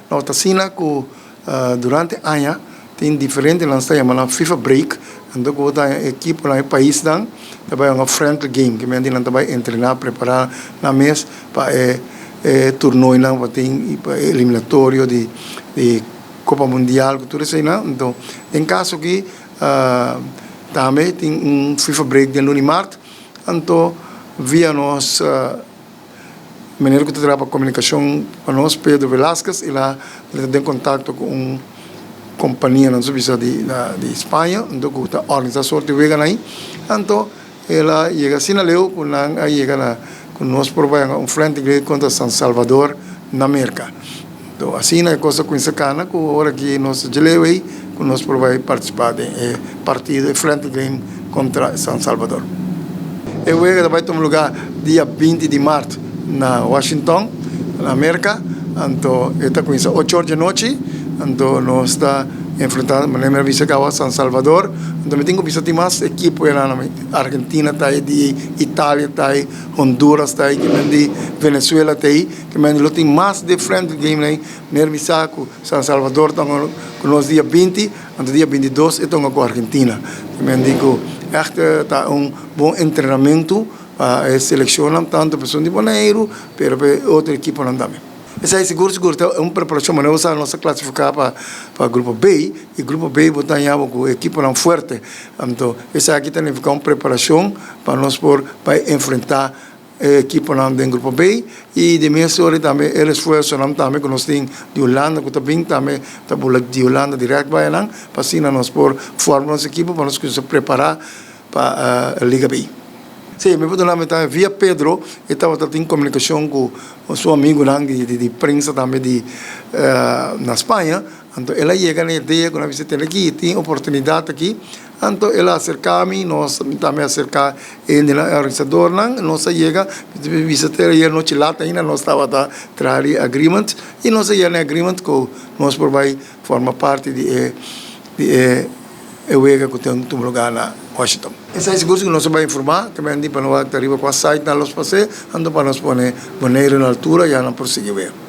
No ta asina ku durante aña tin diferente nan ta yama nan FIFA break, anto ku bo ta haña ekiponan e paisnan ta bai hunga friendly game, ke menti nan ta bai entrená, prepará nan mes pa e e turnoinan ku tin i pa e eliminatorio di di Kopa Mundial ku tur eseinan. Anto den kaso aki tambe tin un FIFA break den luna di mart, anto via nos. Meneer ku ta traha pa komunikashon pa nos, Pedro Velasquez, el a drenta den kontakto ku un kompania nan su bisa di di Spaña, anto ku ta organisá sort di weganan ei. Anto el a yega asina leu ku nan a yega na ku nos por bai un friendly game kontra San Salvador na Merka. Anto asina e kos a kuminsá kana ku ora ki nos ta dje leu ei ku nos por bai partisipá den e partido, e friendly game kontra San Salvador. E wega ta bai tuma lugá dia 20 di mart na Washington, na Merka. Anto e ta kuminsá ocho or djanochi. Anto nos ta enfrentá, manera mi a bisa kaba, San Salvador. Anto mi tin ku bisa tin mas ekipo einan. Argentina ta ei, di Italia ta ei, Honduras ta ei, kimen di Venezuela ta ei. Kimen lo tin mas di friendly game nan ei. Manera mi sa ku San Salvador ta hunga ku nos dia 20, anto dia 22 e ta hunga ku Argentina. Kimen di ku ègt ta un bon entrenamentu pa e selekshonnan, tantu pa esun di Boneiru, pero pa e otro ekiponan tambe. Esei sigur sigur ta un preparashon, manera bo sa nos a klasifiká pa pa grupo B, i grupo B bo ta haña bo ku ekiponan fuerte. Anto esaki ta nifiká un preparashon pa nos por bai enfrentá e ekiponan den grupo B i di mes ora tambe e refuersonan tambe ku nos tin di Hulanda ku ta bin tambe ta bula di Hulanda dirèkt bai anan pa asina nos por forma nos ekipo pa nos kuminsá prepará pa Liga B. Sí, mi por duna mi tambe via Pedro e tabata tin komunikashon ku su amigunan di di prensa tambe di na Spaña anto el a yega na e idea ku nan a bisa tene aki tin oportunidat aki. Anto el a aserká mi, nos tambe a aserká e hendenan, e organisadornan, nos a yega, mi bisa te ayer nochi lat ainda nos tabata traha di agreement i nos a yega na e agreement ku nos por bai forma parti di e di e e wega ku tin tuma lugá na Washington. Esei sigur si ku nos a bai informá, ta mende pa no wak ta riba kua site nan los pas'é, anto pa nos pone Boneiru na altura ya nan por sigui wega.